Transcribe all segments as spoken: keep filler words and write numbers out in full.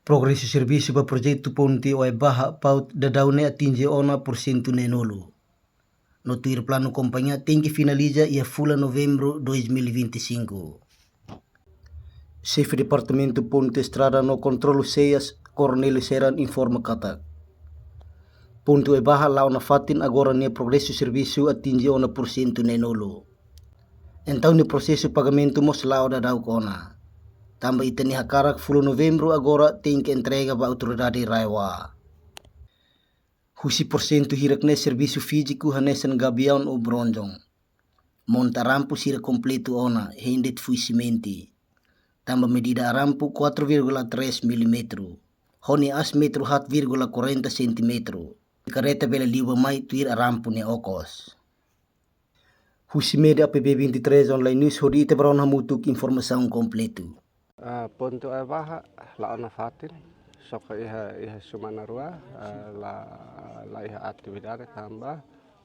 Progresu servisu ba projetu ponte Oe-Baha Paut daudaun ne'e atinje ona pursentu neenulu. No tuir planu kompañia tenke finaliza iha fulan Novembru dois mil e vinte e cinco. Xefe Departamentu Ponte, Estrada no Kontrolu Xeias, Cornelio Seran, informa katak ponte Oe-Baha la'o nafatin agora nia progresu servisu atinje ona pursentu neenulu. Entaun nia prosesu pagamentu mós la'o daudaun ona. Tanba ita-nia hakarak fulan Novembru agora tenke entrega ba autoridade RAEOA. Husi pursentu hirak ne'e servisu fíziku hanesan gabiaun ou bronjong. Monta arampu sira kompletu ona, hein de'it fui simente. Tanba medida arampu quatro vírgula três milímetru. Ho nia aas metru haat vírgula quarenta centímetru. Karreta bele liu ba mai tuir arampu nia okos. Husi média A P B vinte e três Online News, hodi ita bá rona hamutuk informasaun kompletu. Ah, ponte Oe-Baha la'o nafatin, só ke iha, iha semana rua, ah, la, la iha atividade tanba,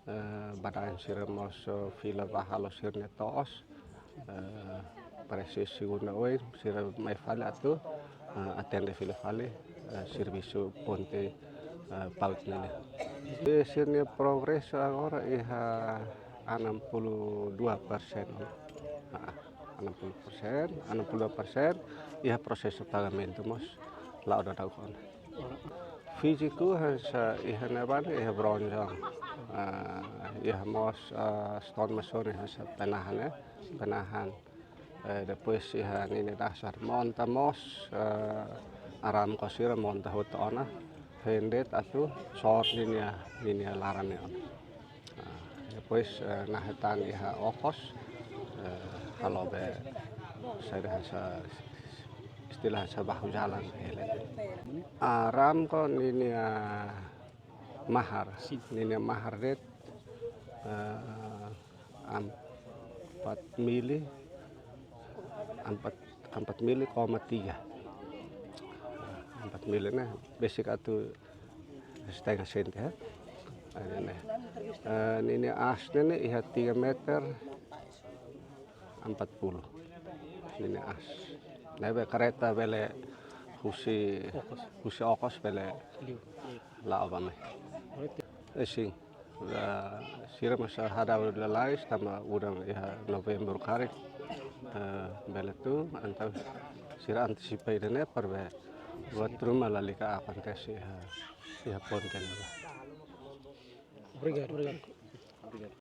eh, badaen sira mós, eh, fila bá halo sira-nia to'os, eh, presiza segunda oin, sira mai fali atu, eh, atende fila fali, eh, servisu ponte, eh, Paut nian. Eh, sira-nia progresu agora iha enam puluh dua persen. Ah, enam puluh persen, enam puluh dua persen, iha prosesu pagamentu mós la'o daudaun ona. Fíziku hanesan iha ne'ebá ne'e iha bronjong. Ah, iha mós, ah, stone masonry hanesan penahan, eh, penahan. Eh, depois iha ninia dasar monta mós, eh, aramku sira monta hotu ona. Hein de'it atu sor ninia, ninia laran ne'e ona. Ah, depois, eh, nahe tan iha okos, eh, halo be saida hanesan istilah hanesan bahu jalan ele. Aramku ninia mahar, ninia mahar de'it, eh, empat mili, empat, empat mili koma tiga. Empat mili ne'e besik atu setengah senti, ya. Ini, eh, ninia aas ne'e iha tiga meter empat puluh. Ninia aas. Ne'ebé karreta bele husi, husi okos bele la'o ba mai. Eh, sin. Ah, sira mós hadau lalais tanba udan iha Novembru karik, eh, bele tun, entaun sira antisipa ida-ne'e para be buat ruma lalika akontese iha, iha ponte ne'ebá. Obrigadu. Obrigadu.